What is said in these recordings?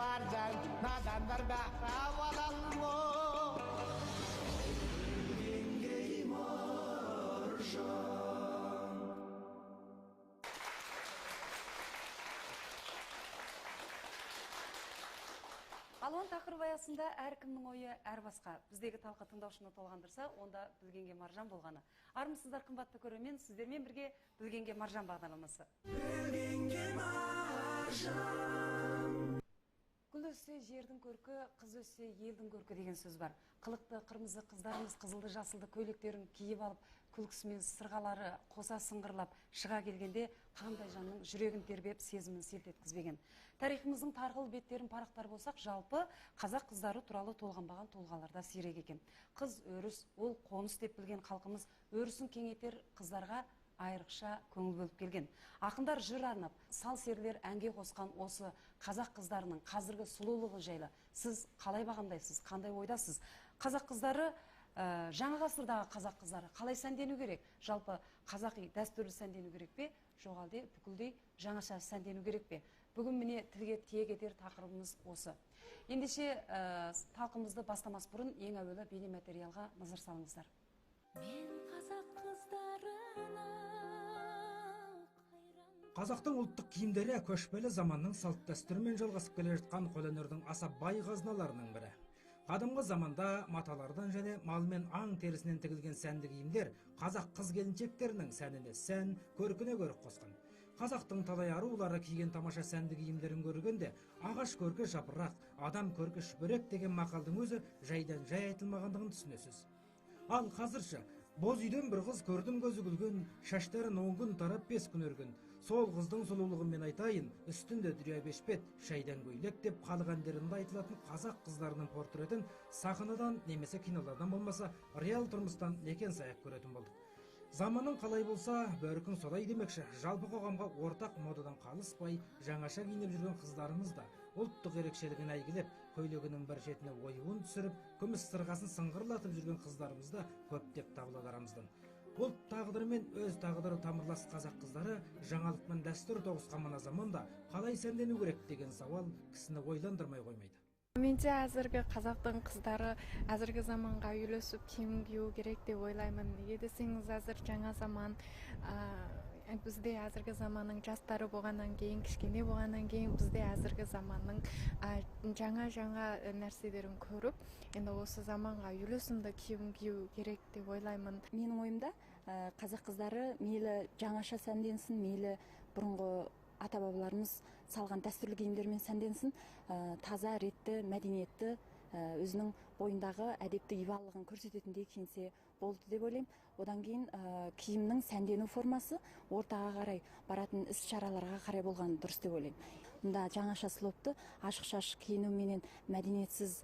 маржан, надандар бәрі балалмын. Білгенге маржан. Алуан тақырып аясында әркімнің ойы әр басқа. Біздегі талқы тыңдаушыны толғандырса, онда Білгенге маржан болғаны. Армысыздар, қымбатты көрермен, сіздермен бірге Білгенге маржан бағдарламасы. Білгенге маржан. Гүл өссе жердің көркі, қыз өссе елдің көркі деген сөз бар. Қылықты қырмызы қыздарымыз қызылды жасылды көйлектерін киіп алып, күлкісімен сырғалары қоса сыңғырлап шыға келгенде қандай жанның жүрегін тербеп, сезімін селт еткізбеген. Тарихымыздың тарғыл беттерін парақтар болсақ, жалпы қазақ қыздары туралы толғанбаған тұлғаларда сирек екен. Қыз өріс, ол қоныс деп білген халқымыз өрісін кеңейтер қыздарға айрықша көңіл бөліп келген. Ақындар жыр арнап, сал серілер әнге қосқан осы қазақ қыздарының қазіргі сұлулығы жайлы сіз қалай бағамдайсыз, қандай ойдасыз? Қазақ қыздары, жаңа ғасырдағы қазақ қыздары қалай сәндену керек? Жалпы қазақи дәстүрлі сәндену керек пе? Жоқ әлде бүкілдей жаңаша сәндену керек пе? Бүгін міне тілге тиек етер тақырыбымыз осы. Ендеше, талқымызды бастамас бұрын ең әуелі бейнематериалға назар салыңыздар. Мен қазақ қыздарына. Қазақтың ұлттық киімдері көшпелі заманның салт дәстүрімен жалғасып келе жатқан қолөнердің аса бай қазыналарының бірі. Қадимгі заманда маталардан және мал мен аң терісінен тігілген сәнді киімдер қазақ қыз келіншектерінің сәніне сән, көркіне көрік қосқан. Қазақтың талай арулары киген тамаша сәнді киімдерін көргенде ағаш көркі жапырақ, адам көркі шүберек деген мақалдың өзі жайдан жай айтылмағандығын түсінесіз. Ал қазірші боз үйден бір қыз көрдім көзі күлген, шаштарын 10 күн тарап 5 күн өрген. Сол қыздың сұлулығын мен айтайын, үстінде дүрия бешпет, шайдан көйлек деп халық әндерінде айтылатын қазақ қыздарының портретін сахнадан немесе кинолардан болмаса реал тұрмыстан некен саяқ көретін болдық. Заманың қалай болса, бөркің солай демекші, жалпы қоғамға ортақ модадан қалыспай, жаңаша киініп жүрген қыздарымыз да ұлттық ерекшелігін әйгілеп, көйлегінің бір шетіне оюын түсіріп, күміс сырғасын сыңғырлатып жүрген қыздарымыз да көптеп табылады арамыздан. Ұлт тағдыры мен өз тағдыры тамырлас қазақ қыздары жаңалық пен дәстүр тоғысқан мына заманда қалай сәндену керек деген сауал кісіні ойландырмай қоймайды. Менде әзіргі қазақтың қыздары әзіргі заманға үйлесіп киім кию керек деп ойлаймын. Неге десеңіз, әзір жаңа заман, бізде әзіргі заманның жастары болғаннан кейін, кішкене болғаннан кейін бізде әзіргі заманның жаңа-жаңа нәрселерін көріп, енді осы заманға үйлесімді киім кию керек деп ойлаймын. Менің ойымда, қазақ қыздары мейлі жаңаша сәнденсін, мейлі бұрынғы ата-бабаларымыз салған дәстүрлі киімдермен сәнденсін, таза, ретті, мәдениетті, өзінің бойындағы әдепті ибалылығын көрсететіндей киінсе болды деп ойлаймын. Одан кейін киімнің сәндену формасы ортаға қарай баратын іс-шараларға қарай болғаны дұрыс деп ойлаймын. Мұнда жаңаша сұлупты ашық-шашық киінуменен мәдениетсіз,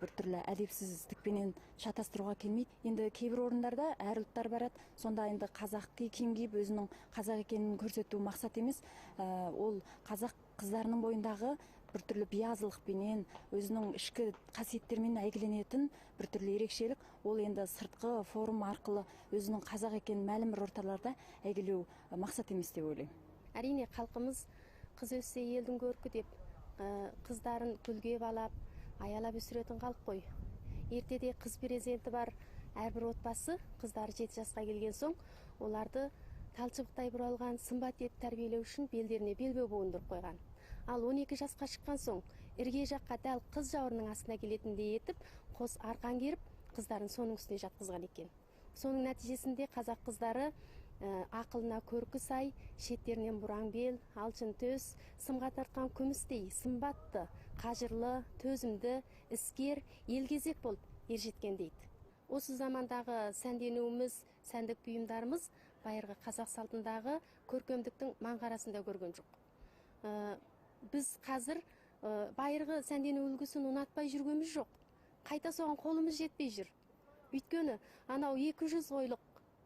біртүрлі әдепсіздікпенен шатастыруға келмейді. Енді кейбір орындарда әр ұлттар барады, сонда енді қазақи киім киіп өзінің қазақ екенін көрсету мақсат емес. Ол қазақ қыздарының бойындағы біртүрлі биязылықпенен, өзінің ішкі қасиеттермен әйгіленетін біртүрлі ерекшелік, ол енді сыртқы форум арқылы өзінің қазақ екенін мәлім бір орталарда әйгілеу мақсат емес деп ойлаймын. Әрине, халқымыз қыз өссе елдің көркі деп, қыздарын гүлге балап, аялап өсіретін халық қой. Ертеде қыз перзенті бар әрбір отбасы қыздары 7 жасқа келген соң оларды талшыбықтай бұралған сымбат етіп тәрбиелеу үшін белдеріне белбеу буындырып қойған. Ал 12 жасқа шыққан соң ірге жаққа дәл қыз жауырының астына келетіндей етіп қос арқан керіп қыздарын соның үстіне жатқызған екен. Соның нәтижесінде қазақ қыздары ақылына көркі сай, шеттерінен бұраң бел, алшын төс, сымға тартқан күмістей сымбатты, қажырлы, төзімді, іскер, елгезек болып ержеткен дейді. Осы замандағы сәнденуіміз, сәндік бұйымдарымыз байырғы қазақ салтындағы көркемдіктің маңғарасында көрген жоқ. Біз қазір байырғы сәндену үлгісін ұнатпай жүргеніміз жоқ. Қайта соған қолымыз жетпей жүр. Өйткені анау 200 қойлық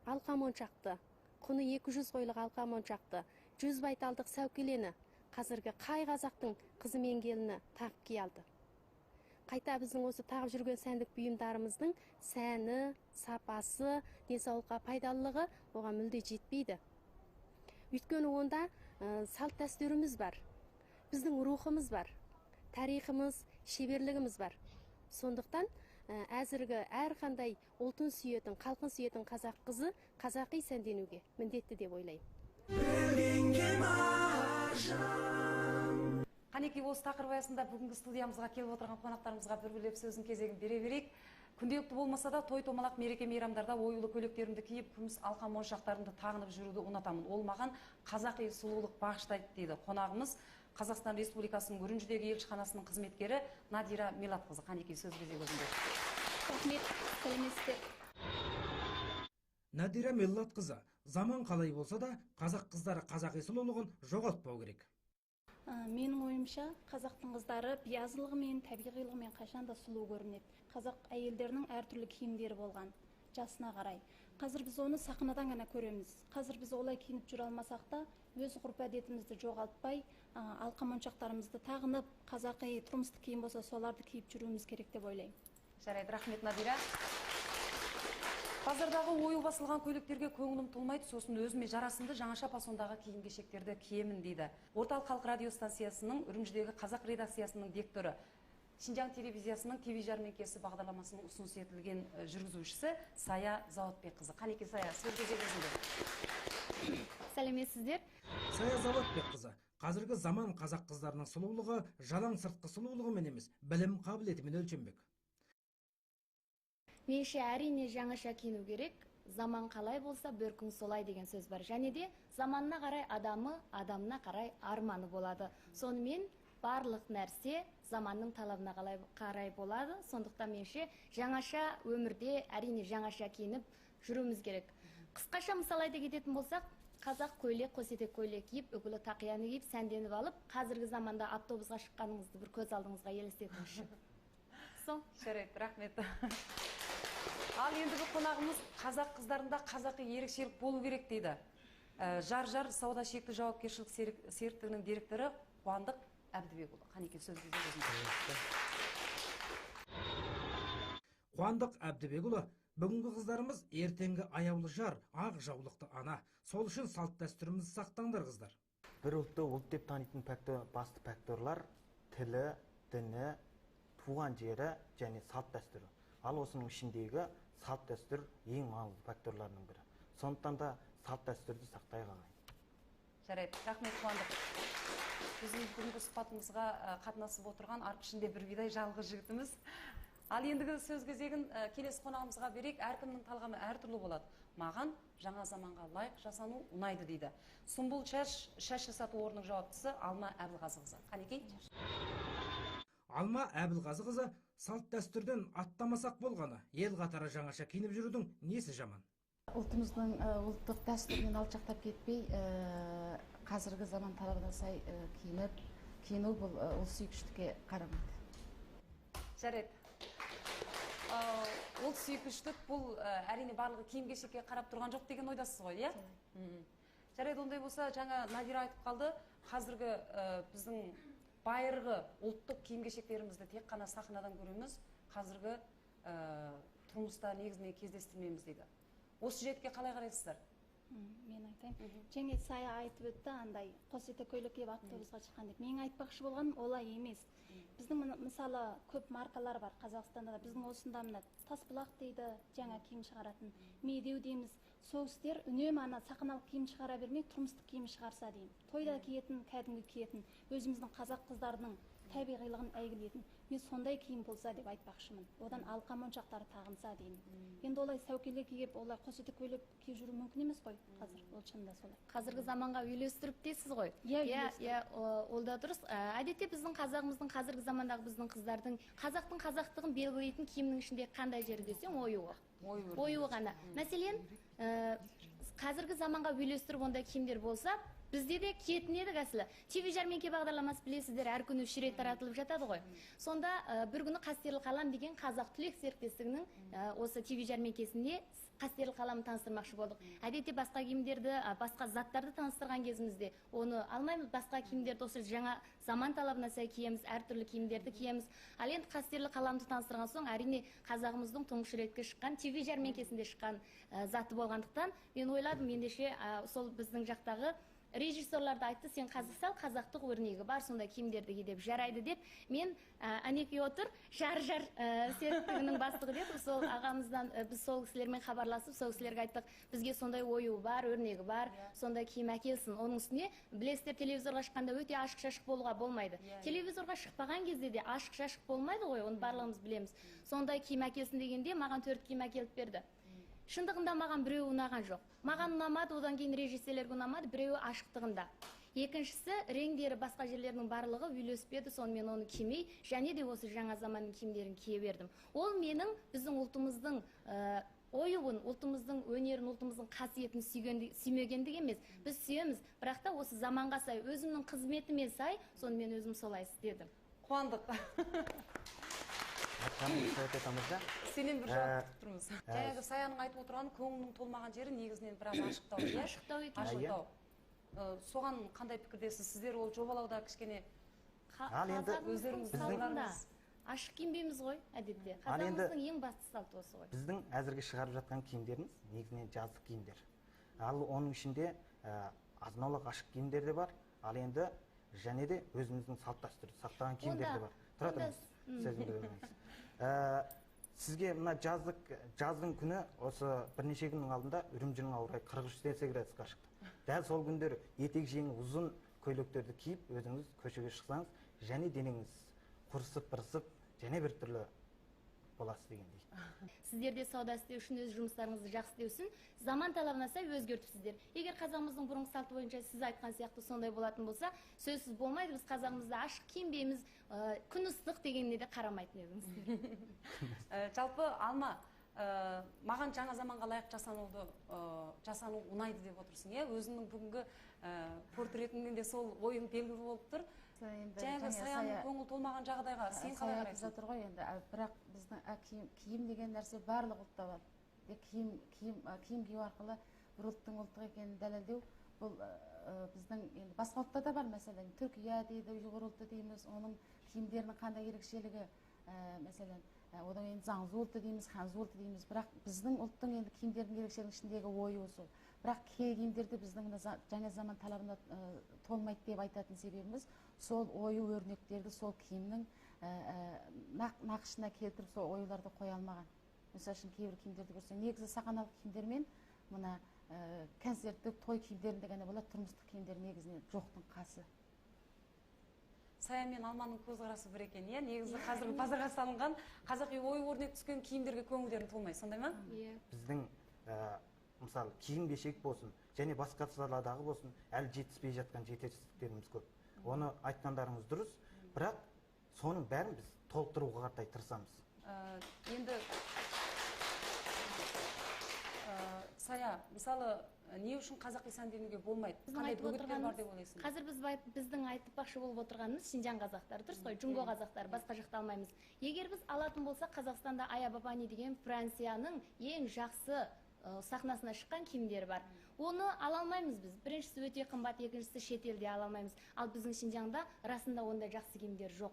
алқа моншақты, құны 200 қойлық алқа моншақты, 100 байталдық сәукелені қазіргі қай қазақтың қызы мен келіні тағып кие алды. Қайта біздің осы тағып жүрген сәндік бұйымдарымыздың сәні, сапасы, денсаулыққа пайдалылығы оған мүлде жетпейді. Өйткені онда салт дәстүріміз бар, біздің рухымыз бар, Тарихымыз, шеберлігіміз бар. Сондықтан әзіргі әрқандай ұлтын сүйетін, халқын сүйетін қазақ қызы қазақи сәнденуге міндетті деп ойлаймын. Қанекей, осы тақырып аясында бүгінгі студиямызға келіп отырған қонақтарымызға бір-бірлеп сөздің кезегін бере берейік. Күнделікті болмаса да той томалақ, мереке мейрамдарда оюлы көйлектерімді киіп, күміс алқа моншақтарымды тағынып жүруді ұнатамын. Ол маған қазақи сұлулық бағыштайды, дейді қонағымыз, Қазақстан Республикасының Үрімжідегі елшіханасының қызметкері Надира Милатқызы. Қанекей, сөз кезегі өзіңде. Рахмет, сәлеметсіздер. Надира Милатқызы, заман қалай болса да, қазақ қыздары қазақи сұлулығын жоғалтпау керек. Менің ойымша, қазақтың қыздары биязылығымен, табиғилығымен қашан да сұлу көрінеді. Қазақ әйелдерінің әртүрлі киімдері болған, жасына қарай. Қазір біз оны сахнадан ғана көреміз. Қазір біз олай киініп жүре алмасақ та, өз ғұрп-әдетімізді жоғалтпай, алқа моншақтарымызды тағынып, қазақи тұрмыстық киім болса, соларды киіп жүруіміз керек деп ойлаймын. Жарайды, рахмет, Надира. Базардағы ою басылған көйлектерге көңілім толмайды, сосын өзіме жарасымды жаңаша фасондағы киім-кешектерді киемін, дейді. Орталық халық радио станциясының Үрімжідегі қазақ редакциясының директоры, Шинжаң телевизиясының ТВ жәрмеңкесі бағдарламасының ұсыныс етілген жүргізушісі Сая Зауытбекқызы. Қанекей, Сая, сөз кезегі өзіңде. Сәлеметсіздер. Сая Зауытбекқызы, қазіргі заман қазақ қыздарының сұлулығы жалаң сыртқы сұлулығымен емес, білім қабілетімен өлшенбек. Меніңше, әрине жаңаша киіну керек. Заман қалай болса, бөркің солай деген сөз бар. Және де заманына қарай адамы, адамына қарай арманы болады. Сонымен барлық нәрсе заманның талабына қарай болады. Сондықтан меніңше жаңаша өмірде әрине жаңаша киініп жүруіміз керек. Қысқаша мысал айта кететін болсақ, қазақ көйлек, қосетек көйлек киіп, үкілі тақияны киіп, сәнденіп алып, қазіргі заманда автобусқа шыққаныңызды бір көз алдыңызға елестетіңізші. Сол. Жарайды, рахмет. Ал ендігі қонағымыз қазақ қыздарында қазақи ерекшелік болу керек дейді. Жар-жар сауда шекті жауапкершілік серіктігінің директоры Қуандық Әбдібекұлы. Қанекей, сөз кезегі өзіңде. Қуандық Әбдібекұлы, бүгінгі қыздарымыз ертеңгі аяулы жар, ақ жаулықты ана. Сол үшін салт дәстүрімізді сақтаңдар, қыздар. Бір ұлтты ұлт деп танитын басты факторлар тілі, діні, туған жері және салт дәстүрі. Ал осының ішіндегі салт дәстүр ең маңызды факторларының бірі. Сондықтан да салт дәстүрді сақтай қалайын. Жарайды, рахмет, Қуандық. Біздің бүгінгі сұхбатымызға қатынасып отырған арқ ішінде бір бидай жалғыз жігітіміз. Ал ендігі сөз кезегін келесі қонағымызға берейік. Әркімнің талғамы әртүрлі болады. Маған жаңа заманға лайық жасану ұнайды, дейді. Сұмбыл шаш жасату орнының жауаптысы Алма Әбілғазықызы. Қанекей. Алма Әбілғазықызы, салт дәстүрден аттамасақ болғаны, ел қатары жаңаша киініп жүрудің несі жаман? Ұлтымыздың ұлттық дәстүрінен алшақтап кетпей, қазіргі заман талабына сай киіну бұл ұлт сүйгіштікке қарамайды. Жарайды. Ұлт сүйгіштік бұл әрине барлығы киім-кешекке қарап тұрған жоқ деген ойдасыз ғой, иә? Жарайды, ондай болса, жаңа Надира айтып қалды, қазіргі біздің байырғы ұлттық киім-кешектерімізді тек қана сахнадан көреміз, қазіргі тұрмыста негізінен кездестірмейміз дейді. Осы жайтке қалай қарайсыздар? Мен айтайын. Жаңа Сая айтып өтті, андай қосетек көйлек киіп автобусқа шыққан деп. Менің айтпақшы болғаным олай емес. Біздің мысалы көп маркалар бар Қазақстанда да. Біздің осында мына Тасбұлақ дейді, жаңа киім шығаратын, Медеу дейміз. Сол кісілер үнемі ана сахналық киім шығара бермей, тұрмыстық киім шығарса деймін. Тойда киетін, кәдімгі киетін, өзіміздің қазақ қыздарының табиғилығын әйгілейтін. Мен сондай киім болса деп айтпақшымын. Одан алқа моншақтары тағынса деймін. Енді олай сәукеле киіп, олай қосетек көйлек киіп жүру мүмкін емес қой қазір. Ол шынында солай. Қазіргі заманға үйлестіріп дейсіз ғой. Иә, иә, ол да дұрыс. Әдетте біздің қазағымыздың қазіргі замандағы біздің қыздардың қазақтың қазақтығын белгілейтін киімнің ішінде қандай жері десең, оюы. Оюы ғана. Мәселен, қазіргі заманға үйлестіріп ондай киімдер болса, бізде де киетін едік әсілі. ТВ жәрмеңке бағдарламасы білесіздер, әр күні 3 рет таратылып жатады ғой. Сонда бір күні Қастерлі қалам деген қазақ түлек серіктестігінің осы ТВ жәрмеңкесінде Қастерлі қаламын таныстырмақшы болдық. Әдетте басқа киімдерді, басқа заттарды таныстырған кезімізде оны алмаймыз, басқа киімдерді осы жаңа заман талабына сай киеміз, әртүрлі киімдерді киеміз. Ал енді Қастерлі қаламды таныстырған соң, әрине қазағымыздың тұңғыш ретке шыққан ТВ жәрмеңкесінде шыққан заты болғандықтан, мен ойладым, ендеше сол біздің жақтағы Режиссерлар да айтты, сен қазақ сал, қазақтық өрнегі бар, сондай киімдерді ки деп, жарайды деп. Мен әнекей отыр, жар-жар серіктігінің бастығы дедік, сол ағамыздан біз сол кісілермен хабарласып, сол кісілерге айттық, бізге сондай ою бар, өрнегі бар, сондай киім әкелсін. Оның үстіне, білесіздер, телевизорға шыққанда өте ашық-шашық болуға болмайды. Телевизорға шықпаған кезде де ашық-шашық болмайды ғой, оны барлығымыз білеміз. Сондай киім әкелсін дегенде маған 4 киім әкеліп берді. Шындығында маған біреуі ұнаған жоқ. Маған ұнамады, одан кейін режиссерлерге ұнамады, біреуі ашықтығында. Екіншісі, реңдері басқа жерлерінің барлығы үйлеспеді, сонымен оны кимей, және де осы жаңа заманның киімдерін кие бердім. Ол менің, біздің ұлтымыздың оюын, ұлтымыздың өнерін, ұлтымыздың қасиетін сүймегендік емес. Біз сүйеміз, бірақ та осы заманға сай, өзімнің қызметіме сай, сонымен өзім солай істедім. Қуандық. Сенен бір жауап күтіп тұрмыз. Жаңағы Саяның айтып отырғаны көңілінің толмаған жері негізінен біраз ашықтау, иә? Ашықтау екен. Ашықтау. Соған қандай пікірдесіз? Сіздер ол жобалауда кішкене Ал енді өздеріңіз ашық киінбейміз ғой әдетте. Қазағымыздың ең басты салты осы ғой. Біздің әзірге шығарып жатқан киімдеріміз негізінен жаздық киімдер. Ал оның ішінде азын-аулақ ашық киімдер де бар. Ал енді және де өзіміздің салт дәстүрді сақтаған киімдер де бар. Тұра тұрыңыз, сөзімді бөлмеңіз. Сізге мына жаздың күні осы бірнеше күннің алдында Үрімжінің ауа райы 43 градусқа шықты. Дәл сол күндері етек жеңі ұзын көйлектерді киіп өзіңіз көшеге шықсаңыз, және денеңіз құрысып, бырысып, және бір түрлі боласыз дегендей. Сіздер де сауда істеу үшін өз жұмыстарыңызды жақсы істеу үшін заман талабына сай өзгертіпсіздер. Егер қазағымыздың бұрынғы салты бойынша сіз айтқан сияқты сондай болатын болса, сөзсіз болмайды. Біз қазағымызда ашық киінбейміз, күн ыстық дегеніне де қарамайтын едіңіз. Жалпы Алма, маған жаңа заманға лайық жасану ұнайды деп отырсың, иә? Өзіңнің бүгінгі портретіңнен де сол ойың белгілі болып тұр. Жаңағы Саяның көңіл толмаған жағдайға сен қалай қарайсың? Жатыр ғой енді, бірақ біздің киім деген нәрсе барлық ұлтта бар. Киім кию арқылы бір ұлттың ұлттық екенін дәлелдеу, бұл біздің енді басқа ұлтта да бар, мәселен, Түркия дейді, ұйғыр ұлты дейміз, оның киімдерінің қандай ерекшелігі, мәселен, одан кейін заңзу ұлты дейміз, ханзу ұлты дейміз, бірақ біздің ұлттың енді киімдерінің ерекшелігінің ішіндегі ойы сол. Бірақ кей киімдерді біздің жаңа заман талабына толмайды деп айтатын себебіміз сол ою өрнектерді сол киімнің нақышына келтіріп сол оюларды қоя алмаған. Мысалы үшін кейбір киімдерді көрсең, негізі сақаналық киімдермен мына концерттік той киімдерінде ғана болады, тұрмыстық киімдер негізінен жоқтың қасы. Сая мен Алманың көзқарасы бір екен, иә? Негізі қазіргі базарға салынған қазақи ою өрнек түскен киімдерге көңілдерің толмай, сондай ма? Иә. Біздің мысалы киім кешек болсын, және басқа саладағы болсын, әлі жетіспей жатқан жетістіктеріміз көп. Оны айтқандарыңыз дұрыс, бірақ соның бәрін біз толықтыруға қаратай тырысамыз. Енді Сая, мысалы, не үшін қазақи сәнденуге болмайды? Қандай бөгеттер бар деп ойлайсың? Қазір біздің айтпақшы болып отырғанымыз Шинжаң қазақтары, дұрыс қой, Жүнго қазақтары, басқа жақта алмаймыз. Егер біз алатын болсақ, Қазақстанда Ая Бабани деген Францияның ең жақсы сахнасына шыққан киімдері бар. Оны ала алмаймыз біз. Біріншісі өте қымбат, екіншісі шетелде ала алмаймыз. Ал біздің Шинжаңда расында ондай жақсы киімдер жоқ.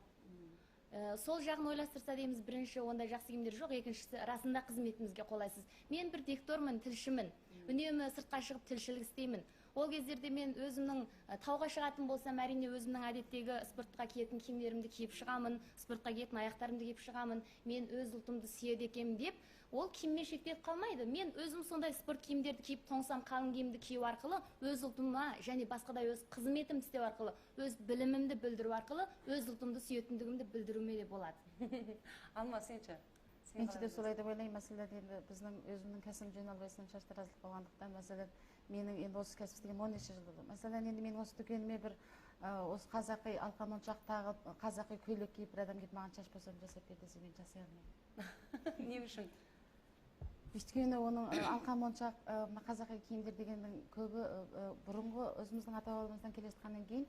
Сол жағын ойластырса дейміз, бірінші ондай жақсы киімдер жоқ, екіншісі расында қызметімізге қолайсыз. Мен бір диктормын, тілшімін. Үнемі сыртқа шығып тілшілік істеймін. Ол кездерде мен өзімнің тауға шығатын болсам, әрине өзімнің әдеттегі спортқа киетін киімдерімді киіп шығамын, спортқа киетін аяқтарымды киіп шығамын. Мен өз ұлтымды сүйеді екенмін деп, ол киіммен шектеліп қалмайды. Мен өзім сондай спорт киімдерді киіп, тоңсам қалың киімді кию арқылы өз ұлтыма және басқадай өз қызметімді істеу арқылы, өз білімімді білдіру арқылы өз ұлтымды сүйетіндігімді білдіруіме де болады. Алма, сен ше? Мен де солай деп ойлаймын. Мәселен, енді біздің өзімнің кәсібім жиналбайсың шаштараздық болғандықтан, мәселен, менің енді осы кәсіп істегенім 14 жыл болды. Мәселен, енді менің осы дүкеніме бір осы қазақи алқа моншақ тағып, қазақи көйлек киіп бір адам келіп маған шаш босам жасап бер десе, мен жасай алмаймын. Не үшін? Өйткені оның алқа моншақ, қазақи киімдер дегеннің көбі бұрынғы өзіміздің ата-бабамыздан келе жатқаннан кейін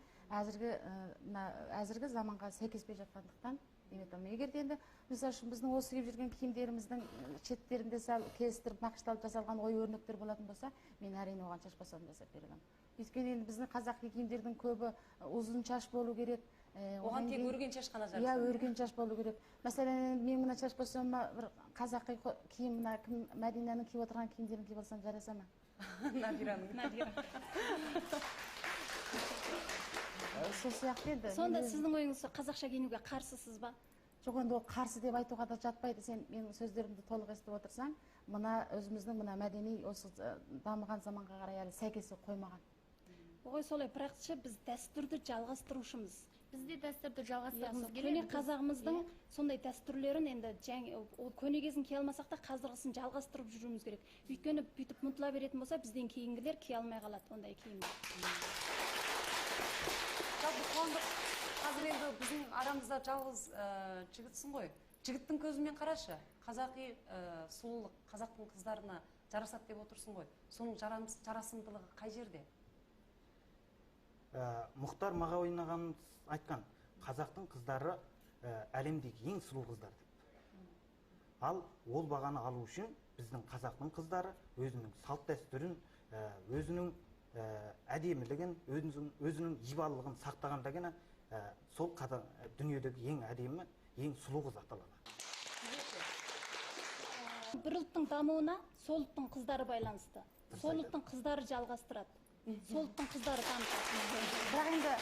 әзіргі заманға сәйкеспей жатқандықтан еметамын. Егер де енді мысалы үшін біздің осы киіп жүрген киімдеріміздің шеттерінде сәл келістіріп нақышталып жасалған ою өрнектер болатын болса, мен әрине оған шаш басам жасап бере аламын. Өйткені енді біздің қазақи киімдердің көбі ұзын шаш болу керек. Оған тек өрген шаш қана жарасады. Иә, өрген шаш болу керек. Мәселен, мен мына шаш бассам, бір қазақи киім, мына кім Мәдинаның киіп отырған киімдерін киіп алсам жараса ма? Надираның. Надира. Сол сияқты енді. Сонда сіздің ойыңыз қазақша киінуге қарсысыз ба? Жоқ, енді ол қарсы деп айтуға да жатпайды. Сен менің сөздерімді толық естіп отырсаң, мына өзіміздің мына мәдени осы дамыған заманға қарай әлі сәйкес қоймаған. Ой, солай, бірақ ше біз дәстүрді жалғастырушымыз. Біз де дәстүрді жалғастырғымыз келеді. Көне қазағымыздың сондай дәстүрлерін енді ол көне кезін кие алмасақ та қазіргісін жалғастырып жүруіміз керек. Өйткені бүйтіп ұмытыла беретін болса, бізден кейінгілер кие алмай қалады ондай киімді. Жалпы қуандық, қазір енді біздің арамызда жалғыз жігітсің ғой. Жігіттің көзімен қарашы, қазақи сұлулық қазақтың қыздарына жарасады деп отырсың ғой. Соның жарасымдылығы қай жерде? Мұхтар Мағауин ағамыз айтқан, қазақтың қыздары әлемдегі ең сұлу қыздар деп. Ал ол бағаны алу үшін біздің қазақтың қыздары өзінің салт дәстүрін, өзінің әдемілігін, өзінің ибалылығын сақтағанда ғана сол дүниедегі ең әдемі, ең сұлу қыз аталады. Бір ұлттың дамуына сол ұлттың қыздары байланысты. Сол ұлттың қыздары жалғастырады. Сол ұлттың қыздары дамытады. Бірақ енді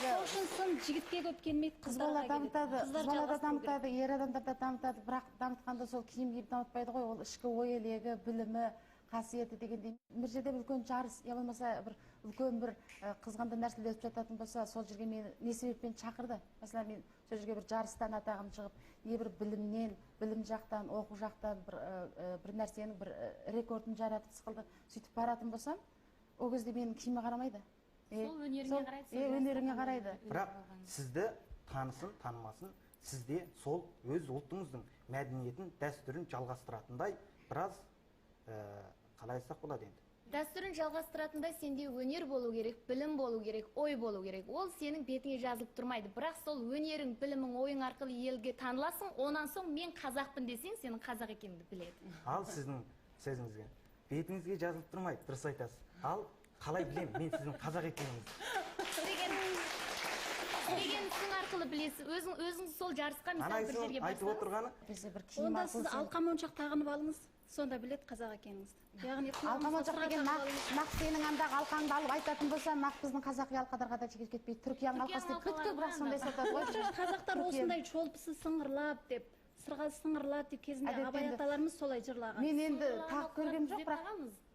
сол үшін сын жігітке көп келмейді, қыз бала дамытады, қыз бала да дамытады, ер адамдар да дамытады, бірақ дамытқанда сол киім киіп дамытпайды ғой, ол ішкі ой елегі, білімі, қасиеті дегендей. Бір жерде бір үлкен жарыс, я болмаса бір үлкен бір қызғанды нәрселер өтіп жататын болса, сол жерге мені не себеппен шақырды? Мәселен, мен сол жерге бір жарыстан атағым шығып, не бір білімнен, білім жақтан, оқу жақтан бір нәрсенің бір рекордын жаратып сықылды, сөйтіп баратын болсам, ол кезде менің киіме қарамайды. Сол өнеріңе қарайды. Өнеріңе қарайды. Бірақ сізді танысын, танымасын, сізде сол өз ұлтыңыздың мәдениетін, дәстүрін жалғастыратындай біраз қалай айтсақ болады енді? Дәстүрін жалғастыратындай сенде өнер болу керек, білім болу керек, ой болу керек. Ол сенің бетіңе жазылып тұрмайды. Бірақ сол өнерің, білімің, ойың арқылы елге таныласың, онан соң мен қазақпын десең, сенің қазақ екеніңді біледі. Ал сіздің сөзіңізге бетіңізге жазылып тұрмайды, дұрыс айтасыз. Ал қалай білем мен сіздің қазақ екеніңізді? Деген ісің арқылы білесіз. Өзің сол жарысқа мысалы бір жерге барсаңыз. Онда сіз алқа моншақ тағынып алыңыз, сонда біледі қазақ екеніңізді. Яғни алқа моншақ деген нақ сенің андағы алқаңды алып айтатын болса, нақ біздің қазақи алқадарға да жетіп кетпейді. Түркияның алқасы деп бүткіл бірақ сондай сатады ғой. Қазақтар осындай шолпысы сыңғырлап деп, сырғасы сыңғырлап деп кезінде Абай аталарымыз солай жырлаған. Мен енді тағып көргем жоқ,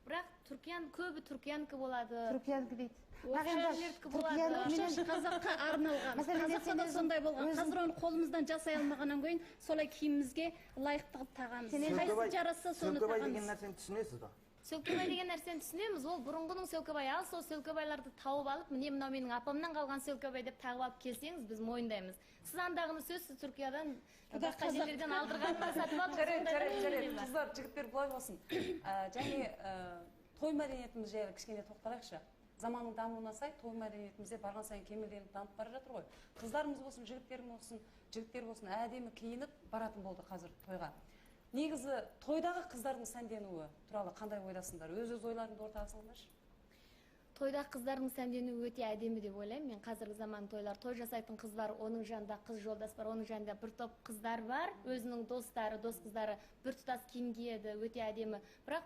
бірақ Түркиян көбі түркиянікі болады. Түркиянікі дейді. Түркиянікі қазаққа арналған. Қазақта да сондай болған. Қазір оны қолымыздан жасай алмағаннан кейін солай киімімізге лайықты қылып тағамыз. Қайсы жараса соны тағамыз. Сөлкебай деген нәрсені түсінесіз ба? Сөлкебай деген нәрсені түсінеміз. Ол бұрынғының сөлкебай. Ал сол сөлкебайларды тауып алып, міне мынау менің апамнан қалған сөлкебай деп тағып алып келсеңіз, біз мойындаймыз. Сіз андағыны сөзсіз Түркиядан басқа жерлерден алдырғанын сатып алып. Жарайды, қыздар, жігіттер былай болсын. Және той мәдениетіміз жайлы кішкене тоқталайықшы. Заманның дамуына сай той мәдениетімізде барған сайын кемелденіп дамып бара жатыр ғой. Қыздарымыз болсын, жігіттер болсын, жігіттер болсын әдемі киініп баратын болды қазір тойға. Негізі тойдағы қыздардың сәнденуі туралы қандай ойдасыңдар? Өз-өз ойларыңды ортаға салыңдаршы. Тойдағы қыздардың сәнденуі өте әдемі деп ойлаймын. Мен қазіргі заман тойлар, той жасайтын қыз бар, оның жанында қыз жолдас бар, оның жанында бір топ қыздар бар, өзінің достары, дос қыздары бір тұтас киім киеді, өте әдемі. Бірақ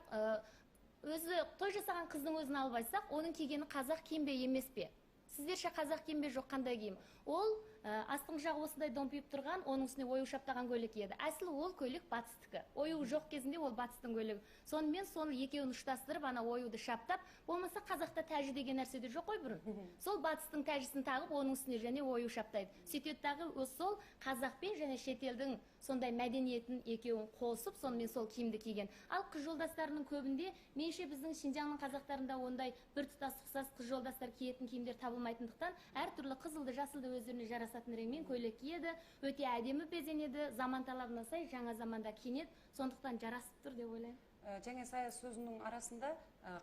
өзі той жасаған қыздың өзін алып айтсақ, оның кигені қазақ киім бе емес пе? Сіздерше қазақ киім бе, жоқ қандай киім? Ол астыңғы жағы осындай домпиып тұрған, оның үстіне ою шаптаған көйлек киеді. Әсіл ол көйлек батыстікі. Ою жоқ кезінде ол батыстың көйлегі. Сонымен соны екеуін ұштастырып, ана оюды шаптап, болмаса қазақта тәжі деген нәрсе де жоқ қой бұрын. Сол батыстың тәжісін тағып, оның үстіне және ою шаптайды. Сөйтеді дағы сол қазақпен және шетелдің сондай мәдениетін екеуін қосып, сонымен сол киімді киген. Ал қыз жолдастарының көбінде, меніңше біздің Шинжаңның қазақтарында ондай бір тұтас ұқсас қыз жолдастар киетін киімдер табылмайтындықтан, әртүрлі қызылды, жасылды өздеріне жарасатын реңмен көйлек киеді, өте әдемі безенеді, заман талабына сай жаңа заманда киінеді, сондықтан жарасып тұр деп ойлаймын. Және Сая сөзінің арасында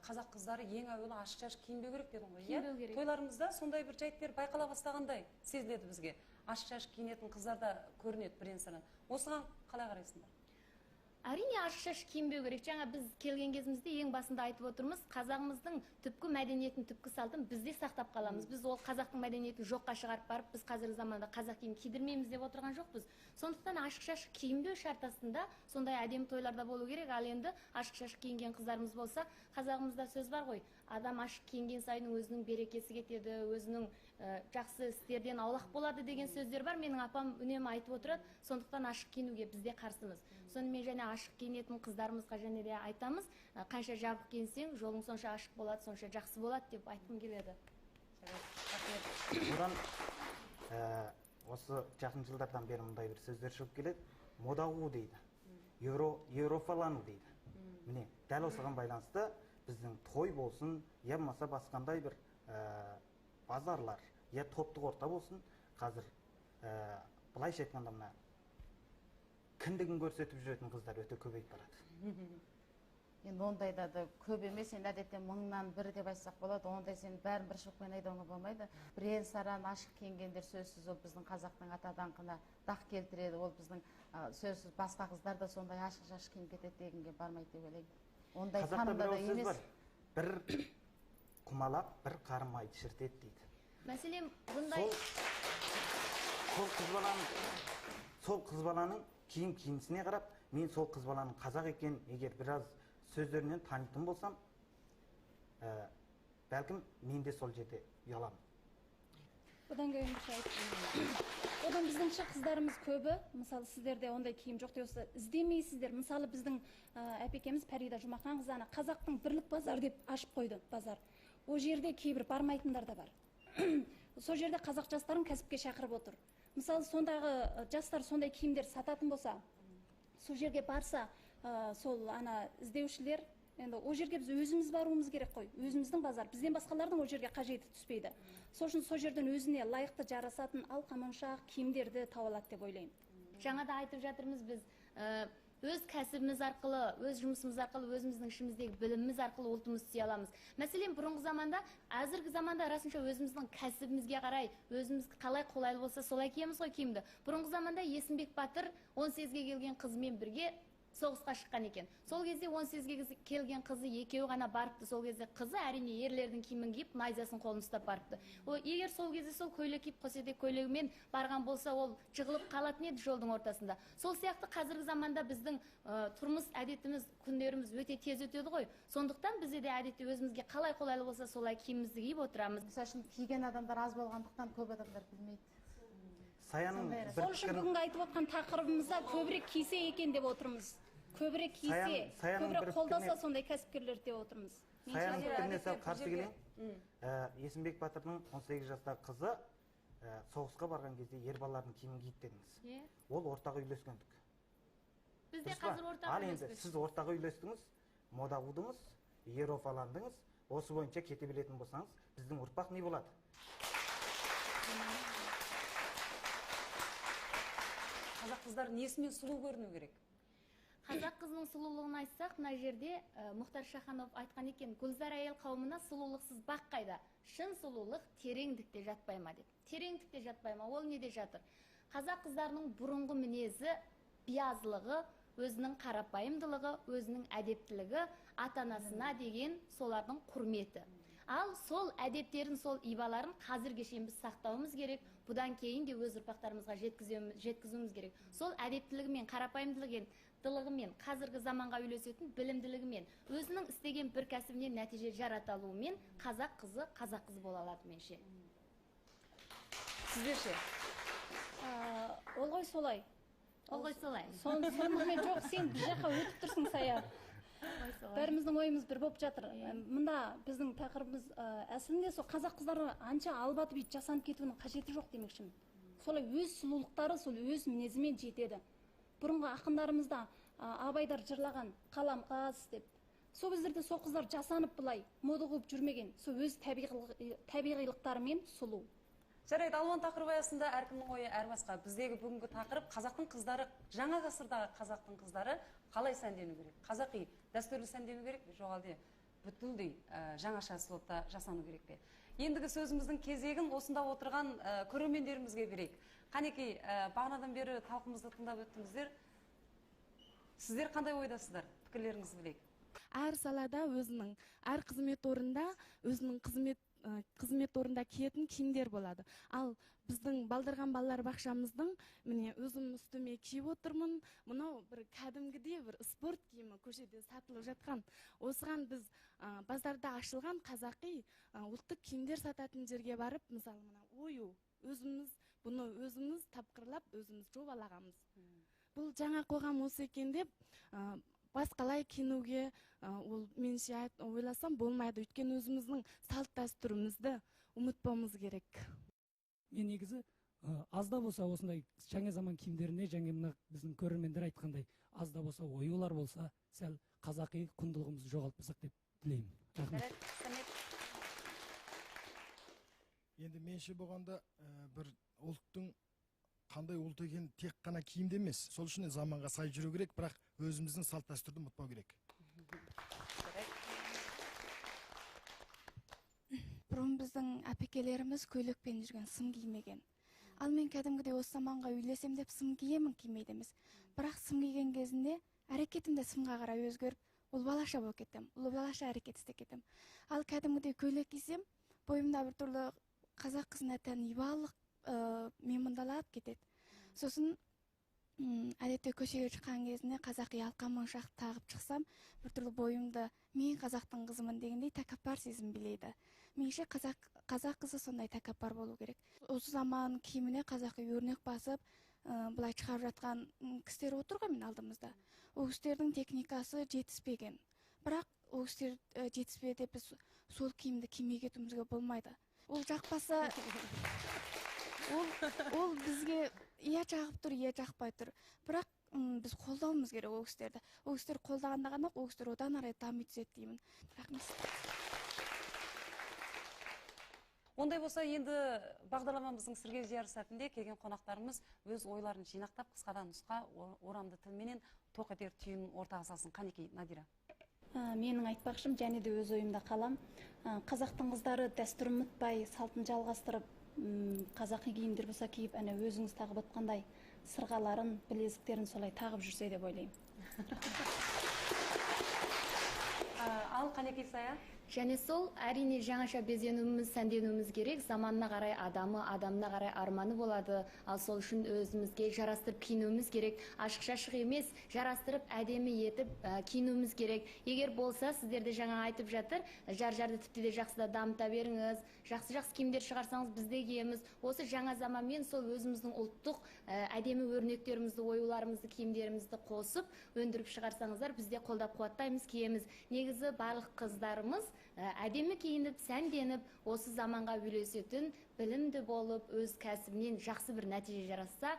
қазақ қыздары ең әуелі ашық-шашық киінбеу керек дедің ғой, иә? Тойларымызда сондай бір жайттер байқала бастағандай сезіледі бізге. Ашық-шашық киінетін қыздар да көрінеді бірен-саран. Осыған қалай қарайсыңдар? Әрине, ашық шашық киінбеу керек. Жаңа біз келген кезімізде ең басында айтып отырмыз, қазағымыздың түпкі мәдениетін, түпкі салтын біз де сақтап қаламыз. Біз ол қазақтың мәдениетін жоққа шығарып барып, біз қазіргі заманда қазақ киім кидірмейміз деп отырған жоқпыз. Сондықтан ашық шашық киінбеу шарт астында сондай әдемі тойларда болу керек. Ал енді ашық шашық киінген қыздарымыз болса, қазағымызда сөз бар ғой, адам ашық киінген сайын өзінің берекесі кетеді, өзінің жақсы істерден аулақ болады деген сөздер бар. Менің апам үнемі айтып отырады. Сондықтан ашық киінуге біз де қарсымыз. Сонымен және ашық киінетін қыздарымызға және де айтамыз, қанша жабық киінсең, жолың сонша ашық болады, сонша жақсы болады деп айтқым келеді. Одан осы жақын жылдардан бері мындай бір сөздер шығып келеді. Мода қуу дейді, еуропалану дейді. Міне, дәл осыған байланысты біздің той болсын, я болмаса басқандай бір базарлар, я топтық орта болсын, қазір былайша айтқанда мына кіндігін көрсетіп жүретін қыздар өте көбейіп барады. Енді ондайда да көп емес, енді әдетте 1000-нан 1 деп айтсақ болады. Ондай сен бәрін бір шоқпен айдауыңа болмайды. Бірен саран ашық киінгендер сөзсіз ол біздің қазақтың ата даңқына дақ келтіреді. Ол біздің сөзсіз басқа қыздар да сондай ашық шашық киініп кетеді дегенге бармайды деп ойлаймын. Ондай танымда да емес. Бір құмалақ бір қарын майды шіртеді дейді. Мәселен, бұндай сол қыз баланың киім киінісіне қарап, мен сол қыз баланың қазақ екен, егер біраз сөздерінен танитын болсам, бәлкім мен де сол жерде ұяламын. Одан кейін одан біздіңше қыздарымыз көбі, мысалы сіздерде ондай киім жоқ деп болса, іздемейсіздер. Мысалы біздің әпекеміз Фарида Жұмаханқызы ана қазақтың бірлік базар деп ашып қойды базар. О жерде кейбір бармайтындар да бар. Сол жерде қазақ жастарын кәсіпке шақырып отыр. Мысалы сондағы жастар сондай киімдер сататын болса, сол жерге барса, сол ана іздеушілер, енді ол жерге біз өзіміз баруымыз керек қой, өзіміздің базар, бізден басқалардың ол жерге қажеті түспейді. Сол үшін сол жерден өзіне лайықты жарасатын алқа-моншақ киімдерді таба алады деп ойлаймын. Жаңа да айтып жатырмыз біз, өз кәсібіміз арқылы, өз жұмысымыз арқылы, өзіміздің ішіміздегі біліміміз арқылы ұлтымызды сүйе аламыз. Мәселен, бұрынғы заманда, әзіргі заманда расынша өзіміздің кәсібімізге қарай, өзіміз қалай қолайлы болса солай киеміз ғой киімді. Бұрынғы заманда Есімбек батыр 18-ге келген қызымен бірге соғысқа шыққан екен. Сол кезде 18-ге келген қызы екеуі ғана барыпты. Сол кезде қызы әрине ерлердің киімін киіп, найзасын қолын ұстап барыпты. О, егер сол кезде сол көйлек киіп, қосетек көйлегімен барған болса, ол жығылып қалатын еді жолдың ортасында. Сол сияқты қазіргі заманда біздің тұрмыс әдетіміз, күндеріміз өте тез өтеді ғой. Сондықтан бізде де әдетте өзімізге қалай қолайлы болса, солай киімімізді киіп отырамыз. Мысалы үшін киген адамдар аз болғандықтан көп адамдар білмейді. Сол үшін бүгінгі айтып отқан тақырыбымызда көбірек кисе екен деп отырмыз. Көбірек кисе, көбірек қолдаса сондай кәсіпкерлер деп отырмыз. Саяның пікіріне сәл қарсы келейін. Есімбек батырдың 18 жастағы қызы соғысқа барған кезде ер балалардың киімін киді дедіңіз. Ол ортаға үйлескендік. Бізде қазір ортаға үйлеспес. Ал енді сіз ортаға үйлестіңіз, мода қудыңыз, еуропаландыңыз, осы бойынша кете беретін болсаңыз, біздің ұрпақ не болады? Қазақ қыздары несімен сұлу көріну керек? Қазақ қызының сұлулығын айтсақ, мына жерде Мұхтар Шаханов айтқан екен, гүлзар әйел қауымына сұлулықсыз бақ қайда? Шын сұлулық тереңдікте жатпай ма деп. Тереңдікте жатпай ма? Ол неде жатыр? Қазақ қыздарының бұрынғы мінезі, биязылығы, өзінің қарапайымдылығы, өзінің әдептілігі, ата-анасына деген солардың құрметі. Ал сол әдептерін, сол ибаларын қазірге шейін біз сақтауымыз керек. Бұдан кейін де өз ұрпақтарымызға жеткізуіміз керек. Сол әдептілігімен, қарапайымдылығымен, қазіргі заманға үйлесетін білімділігімен, өзінің істеген бір кәсібінен нәтиже жарата алуымен қазақ қызы қазақ қызы бола алады менше. Сіздер ше? Ол ғой солай. Ол ғой солай. Сонымен жоқ, сен бір жаққа өтіп тұрсың, Сая. Бәріміздің ойымыз бір болып жатыр. Мында біздің тақырыбымыз әсілінде сол қазақ қыздары анша албатып бүйтіп жасанып кетуінің қажеті жоқ демекшімін. Солай өз сұлулықтары, сол өз мінезімен жетеді. Бұрынғы ақындарымызда Абайдар жырлаған қаламқас деп. Сол кездерде сол қыздар жасанып былай мода қуып жүрмеген. Сол өз табиғилықтарымен сұлу. Жарайды, алуан тақырып аясында әркімнің ойы әр басқа. Біздегі бүгінгі тақырып қазақтың қыздары, жаңа ғасырдағы қазақтың қыздары қалай сәндену керек? Қазақи дәстүрлі сәндену керек пе? Жоқ әлде бүтіндей жаңаша слотта жасану керек пе? Ендігі сөзіміздің кезегін осында отырған көрермендерімізге берейік. Қанекей, бағанадан бері талқымызды тыңдап өттіңіздер. Сіздер қандай ойдасыздар? Пікірлеріңізді білейік. Әр салада өзінің, әр қызмет орында өзінің қызмет орында киетін киімдер болады. Ал біздің Балдырған балалар бақшамыздың, міне, өзім үстіме киіп отырмын, мынау бір кәдімгідей бір спорт киімі көшеде сатылып жатқан. Осыған біз базарда ашылған қазақи ұлттық киімдер сататын жерге барып, мысалы, мына ою, өзіміз бұны өзіміз тапқырлап, өзіміз жобалағанбыз. Бұл жаңа қоғам осы екен деп басқалай киінуге ол меніңше ойласам болмайды, өйткені өзіміздің салт дәстүрімізді ұмытпауымыз керек. Мен негізі аз да болса осындай жаңа заман киімдеріне, және мына біздің көрермендер айтқандай, аз да болса оюлар болса, сәл қазақи құндылығымызды жоғалтпасақ деп тілеймін. Рахмет. Енді менше болғанда бір ұлттың қандай ұлт екенін тек қана киімде емес, сол үшін заманға сай жүру керек, бірақ өзіміздің салт дәстүрді ұмытпау керек. Бұрын біздің әпекелеріміз көйлекпен жүрген, сым кимеген. Ал мен кәдімгідей осы заманға үйлесем деп сым киемін, кимейді емес. Бірақ сым киген кезінде әрекетім де сымға қарай өзгеріп, ұл балаша болып кетемін, ұл балаша әрекет істеп кетемін. Ал кәдімгідей көйлек кисем, бойымда бір түрлі қазақ қызына тән ибалық менмұндалап кетеді. Сосын әдетте көшеге шыққан кезінде қазақи алқа моншақ тағып шықсам, бір түрлі бойымды мен қазақтың қызымын дегендей тәкаппар сезім билейді. Меніңше қазақ қызы сондай тәкаппар болу керек. Осы заман киіміне қазақи өрнек басып, былай шығарып жатқан кісілер отыр ғой мен алдымызда. Ол кісілердің техникасы жетіспеген. Бірақ ол кісілер жетіспеді деп біз сол киімді кимей кетуімізге болмайды. Ол жақпаса, ол бізге иә жағып тұр, иә жақпай тұр. Бірақ біз қолдауымыз керек ол кісілерді. Ол кісілер қолдағанда ғана ол кісілер одан әрі дами түседі деймін. Рахмет. Ондай болса енді бағдарламамыздың сірге жияр сәтінде келген қонақтарымыз өз ойларын жинақтап, қысқадан нұсқа орамды тілменен тоқ етер түйінін ортаға салсын. Қанекей, Надира. Менің айтпақшым, және де өз ойымда қалам. Қазақтың қыздары дәстүрін ұмытпай, салтын жалғастырып, қазақи киімдер болса киіп, әне өзіңіз тағып отқандай сырғаларын, білезіктерін солай тағып жүрсе деп ойлаймын. Ал Қанекей Сая? Және сол әрине жаңаша безенуіміз, сәнденуіміз керек. Заманына қарай адамы, адамына қарай арманы болады. Ал сол үшін өзімізге жарастырып киінуіміз керек. Ашық-шашық емес, жарастырып әдемі етіп киінуіміз керек. Егер болса, сіздерді жаңа айтып жатыр, жар-жарды тіпті де жақсы да дамыта беріңіз, жақсы-жақсы киімдер шығарсаңыз біз де киеміз. Осы жаңа заманмен сол өзіміздің ұлттық әдемі өрнектерімізді, оюларымызды, киімдерімізді қосып өндіріп шығарсаңыздар, біз де қолдап қуаттаймыз, киеміз. Негізі барлық қыздарымыз әдемі киініп, сәнденіп, осы заманға үйлесетін білімді болып, өз кәсібінен жақсы бір нәтиже жаратса,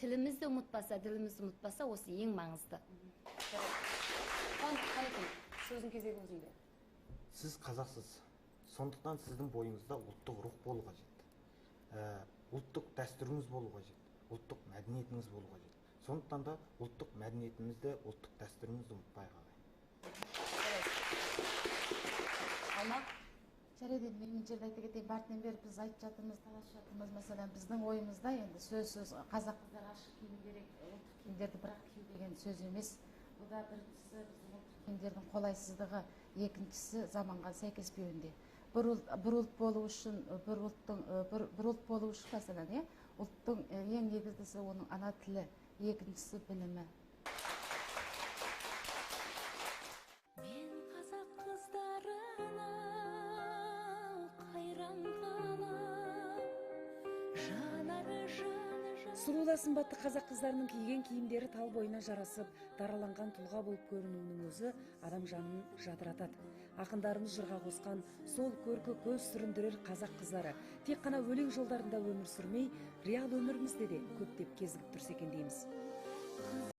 тілімізді ұмытпаса, ділімізді ұмытпаса, осы ең маңызды. Қанекей, сөздің кезегі өзіңде. Сіз қазақсыз, сондықтан сіздің бойыңызда ұлттық рух болу қажет, ұлттық дәстүріңіз болу қажет, ұлттық мәдениетіңіз болу қажет. Сондықтан да ұлттық мәдениетімізді, ұлттық дәстүрімізді ұмытпай қалайық. Алма? Жарайды, енді мен жерде айта кетейін, бартынан бері біз айтып жатырмыз, таласып жатырмыз. Мәселен, біздің ойымызда енді сөзсіз қазақ қыздары ашық киіну керек, ұлттық киімдерді бірақ кию деген сөз емес. Бұл да біріншісі біздің ұлттық киімдердің қолайсыздығы, екіншісі заманға сәйкеспеуінде. Бір ұлт болу үшін, бір ұлт болу үшін, мәселен, ұлттың ең негізгісі оның ана тілі, екіншісі білімі. Сұлу да сымбатты қазақ қыздарының киген киімдері тал бойына жарасып, дараланған тұлға болып көрінуінің өзі адам жанын жадыратады. Ақындарымыз жырға қосқан сол көркі көз сүріндірер қазақ қыздары тек қана өлең жолдарында өмір сүрмей, реал өмірімізде де көптеп кезігіп тұрса екен дейміз.